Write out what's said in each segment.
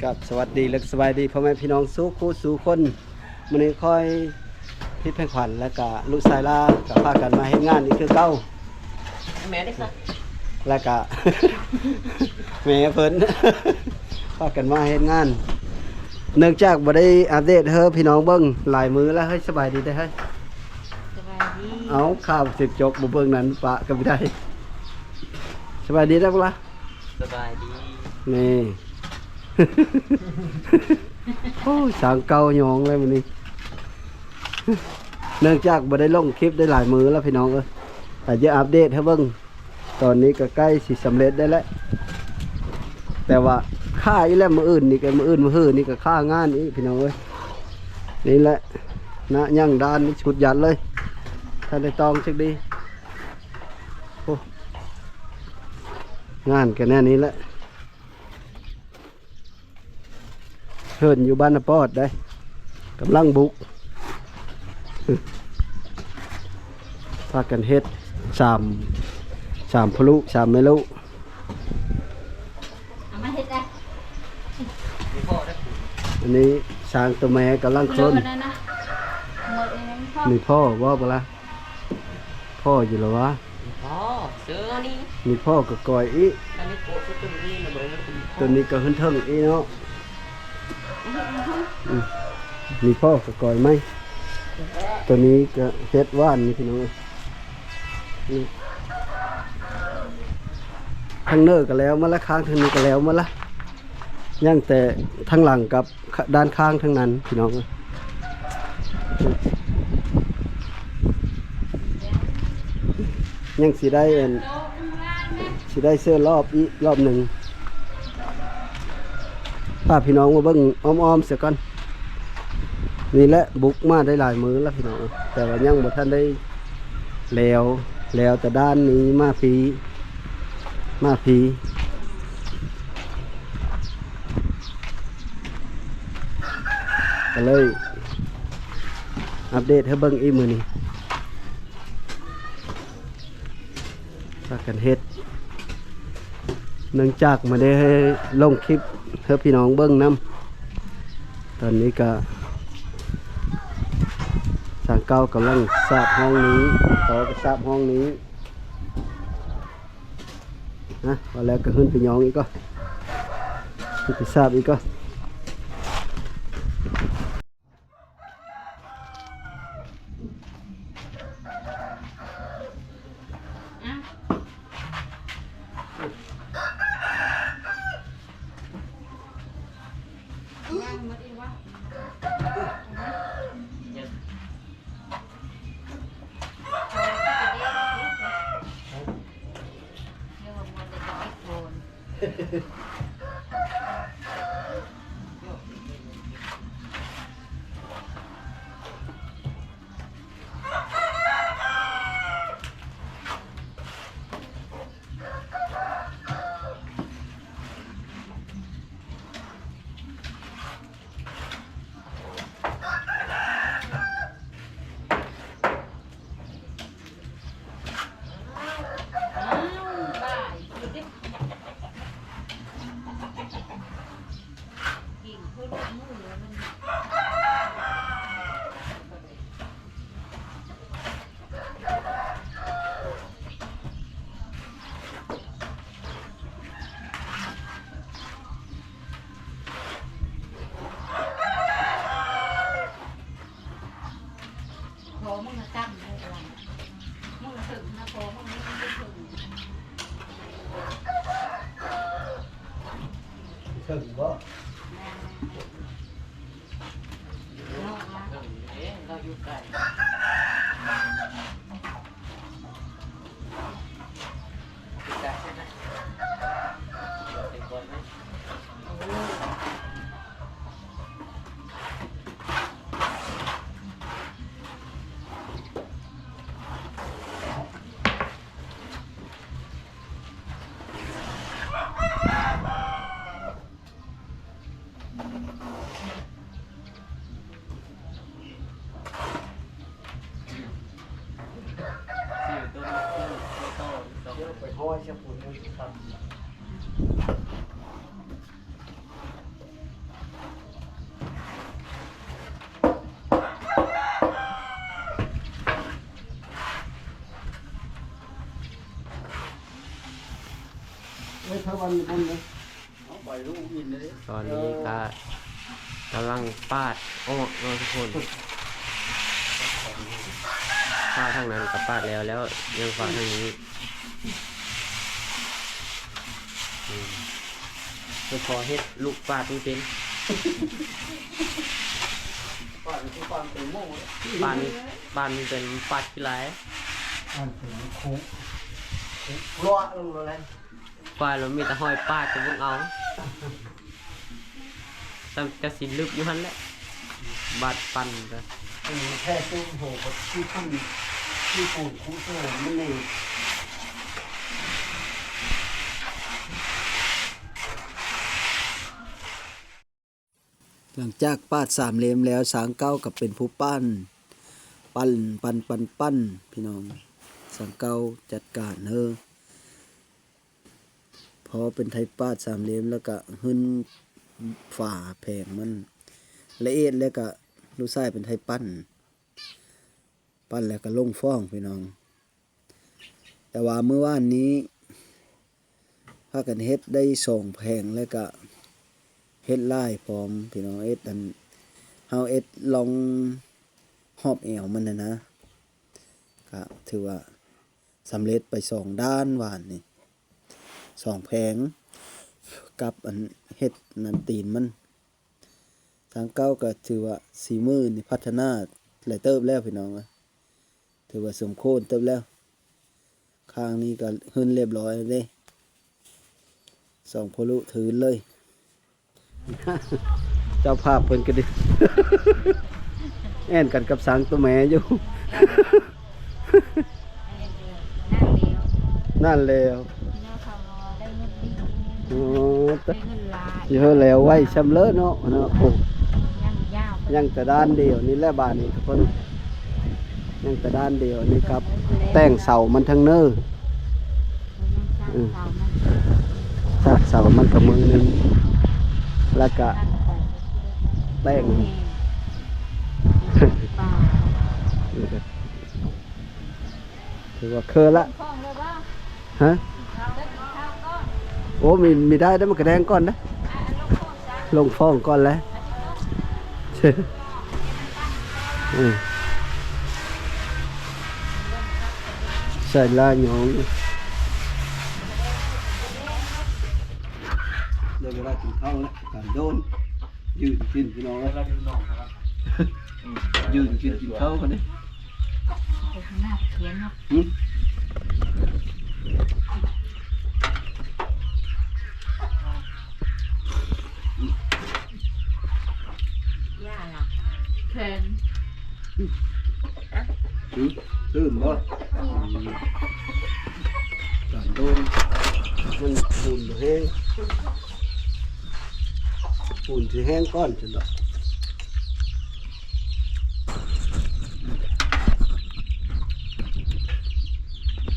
ຄັບ ສະຫວັດດີ ແລະ ສະບາຍດີພໍ່ແມ່ພີ່ນ້ອງສູ່ຄູ່ສູ່ຄົນ. ມື້ນີ້ຂ້ອຍ ພິດແພງຂວັນ ແລະກະລູກຊາຍລາ ກະພາກັນມາເຮັດງານອີກຄືເກົ່າ. ແມ່ເດ້ຄະ ແລະກະ ແມ່ເພິ່ນ ພາກັນມາເຮັດງານ ເນື່ອງຈາກບໍ່ໄດ້ອັບເດດໃຫ້ພີ່ນ້ອງເບິ່ງຫຼາຍມື້ແລ້ວ. ເຮີ້ຍ ສະບາຍດີເດີເຮີ້ຍ. ສະບາຍດີ. ເອົາ ຂ່າວສິຈົບບໍ່ເບິ່ງນັ້ນ ປະກໍບໍ່ໄດ້. ສະບາຍດີເດີພວກລະ. ສະບາຍດີ. ນີ້ ໂອ້ຍ ຊ່າງເກົ່າຍອງເລີຍມື້ນີ້ ເນື່ອງຈາກບໍ່ໄດ້ລົງຄລິບໄດ້ຫຼາຍມື້ແລ້ວພີ່ນ້ອງເອີຍ. ອາດຈະອັບເດດໃຫ້ເບິ່ງ ຕອນນີ້ກໍໃກ້ຊິສຳເລັດໄດ້ແລ້ວ ແຕ່ວ່າຄ້າອີກແລ້ວ. ມື້ອື່ນນີ້ກໍ ມື້ອື່ນມື້ຮືນີ້ກໍຄ້າງານອີກພີ່ນ້ອງເອີຍ. ນີ້ແຫຼະ ນະ ຍັງດ້ານນີ້ຊຸດຢັດເລີຍ ທັນໄດ້ຕ້ອງຈັກດີ. ໂອ້ ງານກໍແນວນີ້ແຫຼະ. ເຮືອນຢູ່ບ້ານນາປອດໄດ໋ ກຳລັງບຸກ ພາກັນເຮັດ ສາມ ສາມພໍ່ລູກ ສາມແມ່ລູກ. ເອົາມາເຮັດໄດ້. ອັນນີ້ຊ່າງຕົວແມ່ກຳລັງໂຄນ. ມີພໍ່ບໍ່ ບໍ່ລະ? ພໍ່ຢູ່ລະວະ? ມີພໍ່ ເສືອນີ້ ມີພໍ່ກໍກ່ອຍອີກ. ອັນນີ້ໂປະສຸດຕົວນີ້ນະ ເບິ່ງ ຕົວນີ້ກໍຂຶ້ນເທິງອີກເນາະ. ອືມ ມີພໍ່ກໍກ່ອຍໃໝ່. ຕົວນີ້ກໍເຮັດຫວ່ານນີ້ພີ່ນ້ອງເອີຍ. ນີ້ ທາງເໜືອກໍແລ້ວໝົດລະ ຂ້າງທາງນີ້ກໍແລ້ວໝົດລະ ຍັງແຕ່ທາງຫຼັງກັບ ດ້ານຂ້າງທັງນັ້ນພີ່ນ້ອງເອີຍ. ຍັງຊິໄດ້ອັນ ຊິໄດ້ເຊື້ອລອບອີກລອບໜຶ່ງ. ພາພີ່ນ້ອງມາເບິ່ງອ້ອມໆ ຊະກ່ອນ. ນີ້ແຫຼະ ບຸກມາໄດ້ຫຼາຍມື້ແລ້ວພີ່ນ້ອງເອີຍ ແຕ່ວ່າຍັງບໍ່ທັນໄດ້ແລ້ວ. ແລ້ວແຕ່ດ້ານນີ້ມາພີ ມາພີ ກໍເລີຍອັບເດດໃຫ້ເບິ່ງອີກມື້ນີ້ ພາກັນເຮັດ ເນື່ອງຈາກບໍ່ໄດ້ລົງຄລິບໃຫ້ພີ່ນ້ອງເບິ່ງນຳ. ຕອນນີ້ກໍຊ່າງເກົ່າກຳລັງສາບຫ້ອງນີ້ ຕໍ່ກໍສາບຫ້ອງນີ້. ນະ ວ່າແລ້ວກໍຂຶ້ນໄປຍອງອີກກ່ອນ ຂຶ້ນໄປສາບອີກກ່ອນ. ພໍ່ມຶງນະຕ່ຳເລີຍ ເອີ ມຶງນະເຖິງນະ ພໍ່ມຶງນະ ເຖິງບໍ່? ເຖິງເດ້ ລາວຢູ່ໃກ້ ໄປຫ້ອຍຊະພຸ້ນ ຍັງຊິຄັນ. ຕອນນີ້ກະກຳລັງປາດອອກເນາະທຸກຄົນ. ປາດທາງນັ້ນກະປາດແລ້ວ ແລ້ວຍັງປາດທາງນີ້. ອືມ ເພິ່ນຂໍເຮັດລູກປາດນີ້ເປັນ ປາດນີ້ເປັນ ປາດນີ້ເປັນປາດຂີ້ລາຍ ປາດເປັນຄຸ ຄຸ ເລາະລົງແລ້ວ. ປາດແລ້ວມີແຕ່ຮອຍປາດກະເບິ່ງເອົາ ສ່ຳກະຊິລຶບຢູ່ຫັ້ນແຫຼະ ບາດປັ່ນກະ ເອີ ແທ້ ໂອ້ໂຫ ຂີ້ຝຸ່ນ ຂີ້ຝຸ່ນ ຄຸໂສມມັນນີ້. ຫຼັງຈາກປາດສາມເຫຼັ້ມແລ້ວ ຊ່າງເກົ່າກະເປັນຜູ້ປັ້ນ ປັ້ນ ປັ້ນ ປັ້ນ ປັ້ນ ພີ່ນ້ອງ. ຊ່າງເກົ່າຈັດການເຮີ ພໍເປັນໄທປາດສາມເຫຼັ້ມ ແລ້ວກະຫຶ້ນຝາແຜງມັນລະອຽດ ແລ້ວກະລູກຊາຍເປັນໄທປັ້ນ ປັ້ນແລ້ວກະລົງຟອງ ພີ່ນ້ອງ. ແຕ່ວ່າມື້ວານນີ້ພາກັນເຮັດໄດ້ສອງແຜງ ແລ້ວກະເຮັດຫຼາຍພ້ອມ ພີ່ນ້ອງ. ເຮັດອັນ ເຮົາເຮັດລອງຮອບແອວມັນຫັ້ນນະ ກະຖືວ່າສຳເລັດໄປສອງດ້ານວານນີ້ ສອງແຜງ ກັບອັນເຮັດອັນຕີນມັນ. ທາງເກົ່າກະຖືວ່າສີມືນີ້ພັດທະນາຫຼາຍເຕີບແລ້ວ ພີ່ນ້ອງເອີຍ ຖືວ່າສົມຄວນເຕີບແລ້ວ. ຂ້າງນີ້ກະຫຶ້ນລຽບລ້ອຍແລ້ວເດ້ ສອງພໍ່ລູກຖືນເລີຍ. ເຈົ້າພາບເພິ່ນກະດີ ແອ່ນກັນກັບຊ້າງໂຕແມ່ຢູ່. ນັ້ນແຫຼ້ວ ໂອ້ ໄດ້ເງິນຫຼາຍ ເອີ ແລ້ວໄວຊ່ຳເລີເນາະ ເນາະ. ໂອ້ ຍັງຍາວ ຍັງແຕ່ດ້ານດຽວນີ້ແຫຼະບາດນີ້ທຸກຄົນ ຍັງແຕ່ດ້ານດຽວນີ້ ກັບແຕ່ງເສົາມັນທາງເນີ. ອືມ ສ້າງເສົາມັນກະມື້ໜຶ່ງ ແລ້ວກະແຕ່ງ ຖືວ່າເຄີລະ ຮະ? ໂອ້ ມີ ມີໄດ້ເດ້ ມັນກະແດງກ່ອນເດ້ ລົງຟອງກ່ອນແຫຼະ. ເອີ ໃສ່ລາຍຫຍອງ ໄດ້ເວລາກິນເຂົ້າແລ້ວ ການໂດນ ຢືນກິນ ພີ່ນ້ອງເອີຍ ຢືນກິນ ກິນເຂົ້າກັນເດ້. ແຂນ ຕື່ມບໍ່? ການໂດນ ມັນປູນບໍ່ແຮງ ປູນຊິແຮງກ່ອນຊັ້ນດອກ.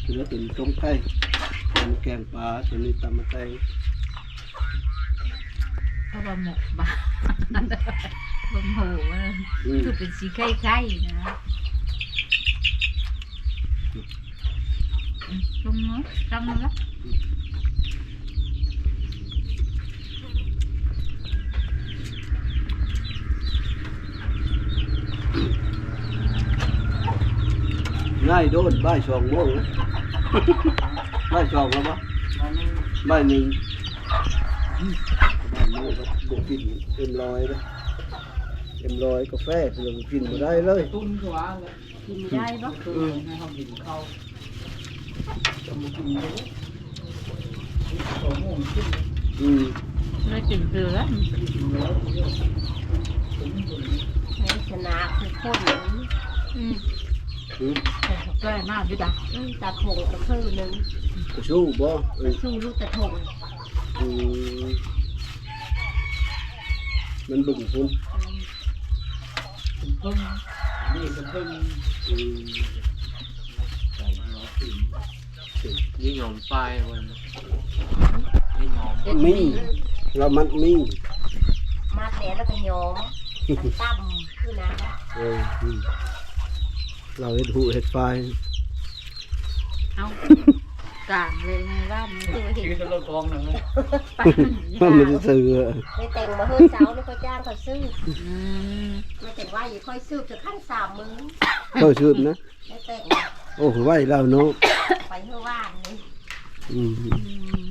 ເຫຼືອເປັນຕົ້ມໄກ່ ເປັນແກງປາ ຕົວນີ້ຕຳມາແຕ່ງ ເພາະວ່າໝົກບາ ເບິ່ງໂຫ ອືມ ຄືເປັນສີໄຂ່ໆນະ. ອືມ ລົງເນາະ ຕັ້ງແລ້ວລະ. ງ່າຍໂດດ ບ່າຍສອງໂມງ ບ່າຍສອງແລ້ວບໍ່? ບ່າຍໜຶ່ງ ບ່າຍໂມງກະບໍ່ກິນເອັມຮ້ອຍເດ້ ເອັມຮ້ອຍກາແຟ ກິນບໍ່ໄດ້ເລີຍ. ກິນບໍ່ໄດ້ບໍ່? ອືມ ໃຫ້ເຮົາກິນເຂົ້າ ອືມ ໄດ້ກິນຄືກັນ ໃຫ້ຊະນະທຸກຄົນ. ອືມ ອືມ ໃສ່ມາຢູ່ດາ ອືມ ຕາໂຂງກະຄືໜຶ່ງ ກະຊູບໍ່? ເອີ ກະຊູລູກຕາໂຂງ. ອືມ ມັນບຶງພຸ້ນ ອືມ ບຶງພຸ້ນ ນີ້ບຶງພຸ້ນ ອືມ ໃສ່ຫົວຂຶ້ນ ນີ້ຍອມປາຍເພິ່ນ ນີ້ຍອມ ມີ ລາວມັດມີ ມັດແລ້ວ ລະກະຍອມ ຕຳຄືນັ້ນ. ເອີ ອືມ ລາວເຮັດຫູເຮັດຟາຍ ເອົາ. ກາງເລີຍໃນບ້ານນີ້ຄືວ່າເຫັນ ຊື້ແຕ່ລົດກອງໜຶ່ງເລີຍ ມັນບໍ່ໄດ້ຊື້ ໄດ້ແຕ່ງມາເຮືອນເຈົ້ານີ້ ຂ້ອຍຈ້າງເຂົາຊື້. ອືມ ມາແຕ່ໄວ້ຂ້ອຍຊື້ຈະຄັນສາມມື້ ເຈົ້າຊື້ນະ ໄດ້ແຕ່ງ ໂອ້ ໄວແລ້ວເນາະ ໄປເຮືອນບ້ານນີ້. ອືມ ອື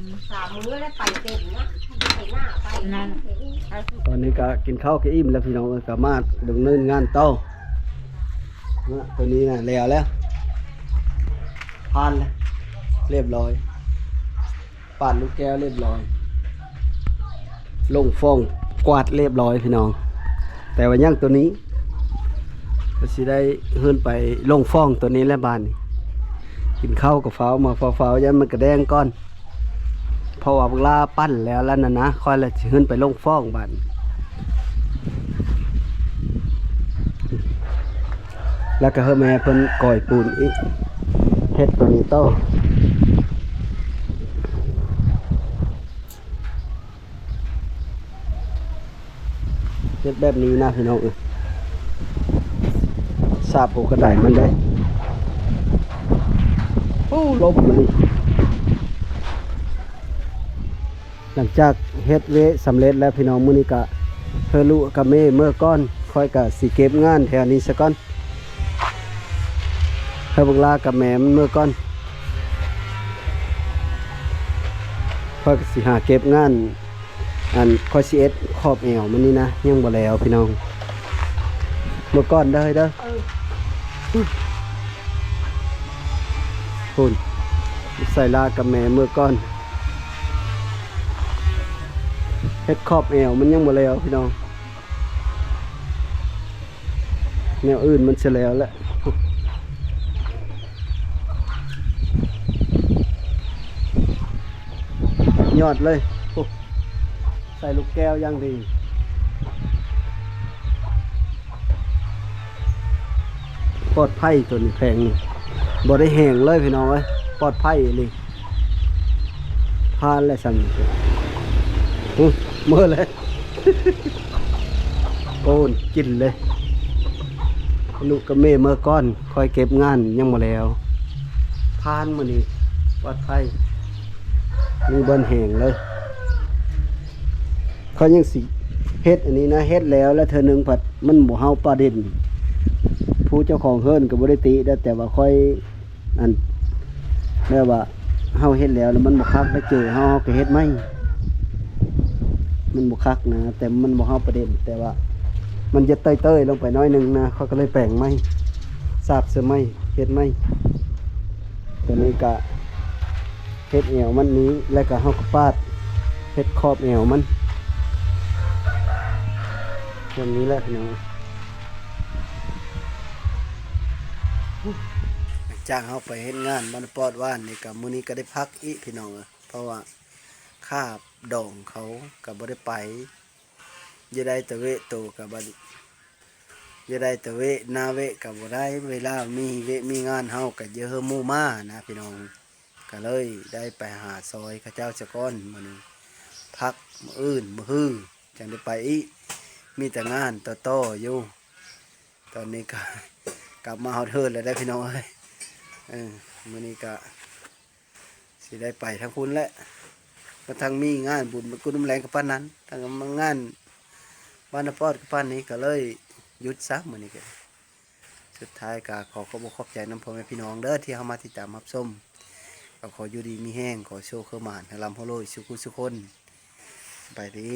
ມ ສາມມື້ແລ້ວໄປເປັນນະ ໄປໜ້າໄປ ນັ້ນ ຕອນນີ້ກໍກິນເຂົ້າກໍອີ່ມແລ້ວພີ່ນ້ອງເອີຍ ກໍມາດຳເນີນງານຕໍ່. ນະ ຕົວນີ້ນະແລ້ວແລ້ວ ຜ່ານແລ້ວ ລຽບຮ້ອຍ ປາດລູກແກ້ວລຽບຮ້ອຍ ລົງຟອງກວາດລຽບຮ້ອຍພີ່ນ້ອງ ແຕ່ວ່າຍັງຕົວນີ້ ກໍຊິໄດ້ເຮືອນໄປລົງຟອງຕົວນີ້ແຫຼະບາດນີ້. ກິນເຂົ້າກໍຟ້າວມາຟ້າວໆ ຢ້ານມັນກະແດງກ່ອນ ເພາະວ່າບັກຫຼ້າປັ່ນແລ້ວລະນັ້ນນະ ຂ້ອຍລະຊິຂຶ້ນໄປລົງຟອງບາດ ແລ້ວກໍເຮີແມ່ເພິ່ນກອຍປູນອີກ ເຮັດຕົວນີ້ຕໍ່ ເຮັດແບບນີ້ນະພີ່ນ້ອງເອີຍ ສາບໂອກະໄດມັນໄດ້. ໂອ້ ລົມມານີ້ ຫຼັງຈາກເຮັດເວະສຳເລັດແລ້ວພີ່ນ້ອງ ມື້ນີ້ກະເຮີລຸກະເມເມືອກ່ອນ ຂ້ອຍກະຊິເກັບງານແຖວນີ້ສາກ່ອນ. ໃຫ້ບັກຫຼ້າກັບແມ່ມັນເມືອກ່ອນ ຂ້ອຍກໍຊິຫາເກັບງານ ອັນ ຂ້ອຍຊິເຮັດຂອບແອວມັນນີ້ນະ ຍັງບໍ່ແລ້ວພີ່ນ້ອງ ເມືອກ່ອນເດີ ເດີ. ພຸ້ນ ໃສ່ຫຼ້າກັບແມ່ເມືອກ່ອນ ເຮັດຂອບແອວມັນຍັງບໍ່ແລ້ວພີ່ນ້ອງ. ແນວອື່ນມັນຊິແລ້ວແຫຼະ ຍອດເລີຍ ໂອ້ ໃສ່ລູກແກ້ວຢ່າງດີ ປອດໄພຕົວນີ້ແຜງນີ້ ບໍ່ໄດ້ແຫ້ງເລີຍພີ່ນ້ອງເອີຍ ປອດໄພອີ່ຫຼີ. ຜ່ານແລ້ວຊັ້ນ ຫຶ ເມືອແລ້ວ ໂອ້ ກິນເລີຍ ລູກກັບແມ່ເມືອກ່ອນ ຂ້ອຍເກັບງານຍັງບໍ່ແລ້ວ ຜ່ານມື້ນີ້ປອດໄພ ມີບ່ອນແຫ້ງເລີຍ. ຂ້ອຍຍັງຊິເຮັດອັນນີ້ນະ ເຮັດແລ້ວ ແລ້ວເທື່ອໜຶ່ງພັດມັນບໍ່ເຫົ່າປາເດັນ ຜູ້ເຈົ້າຂອງເຮືອນກໍບໍ່ໄດ້ຕິເດ້ ແຕ່ວ່າຂ້ອຍ ອັນ ແບບວ່າເຮົາເຮັດແລ້ວ ແລ້ວມັນບໍ່ຄັກ ໄດ້ເຈີເຮົາ ເຮົາກໍເຮັດໃໝ່ ມັນບໍ່ຄັກນະ ແຕ່ມັນບໍ່ເຫົ່າປາເດັນ ແຕ່ວ່າມັນຈະເຕີຍໆລົງໄປໜ້ອຍໜຶ່ງນະ ຂ້ອຍກໍເລີຍແປງໃໝ່ ສາບເສື້ອໃໝ່ ເຮັດໃໝ່. ຕົວນີ້ກະເຮັດແອວມັນນີ້ ແລ້ວກະເຮົາກໍປາດເຮັດຂອບແອວມັນ ແບບນີ້ແຫຼະພີ່ນ້ອງ. ຫຼັງຈາກເຮົາໄປເຮັດງານບ້ານປອດວານນີ້ກະ ມື້ນີ້ກະໄດ້ພັກອີກພີ່ນ້ອງເອີຍ ເພາະວ່າຄາບດອງເຂົາກະບໍ່ໄດ້ໄປ ຢ່າໄດ້ຕະເວະໂຕກະບັດ ຢ່າໄດ້ຕະເວະ ໜ້າເວະກະບໍ່ໄດ້ ເວລາມີເວະມີງານເຮົາກະຢ່າເຮີໝູ່ມ້ານະພີ່ນ້ອງ ກະເລີຍໄດ້ໄປຫາຊ່ອຍເຂົາເຈົ້າສາກ່ອນມື້ນີ້ ພັກມື້ອື່ນມື້ຮືຈັ່ງໄດ້ໄປອີກ ມີແຕ່ງານຕໍ່ໆຢູ່. ຕອນນີ້ກະກັບມາຮອດເຮືອນແລ້ວເດ້ພີ່ນ້ອງເອີຍ ເອີ ມື້ນີ້ກະ ຊິໄດ້ໄປທາງພຸ້ນແຫຼະ ກະທັງມີງານບຸນມື້ກຸນນ້ຳແລງກະປານນັ້ນ ທັງງານບ້ານນາປອດກະປານນີ້ ກະເລີຍຢຸດຊະມື້ນີ້ກະ. ສຸດທ້າຍກະຂໍຂອບອົກຂອບໃຈນຳພໍ່ແມ່ພີ່ນ້ອງເດີ ທີ່ເຂົ້າມາຕິດຕາມຮັບຊົມ ກະຂໍຢູ່ດີມີແຮງ ຂໍໂຊກເຄີາໝານ ໃຫ້ລ່ຳໃຫ້ລວຍສູ່ຜູ້ສູ່ຄົນ ສະບາຍດີ.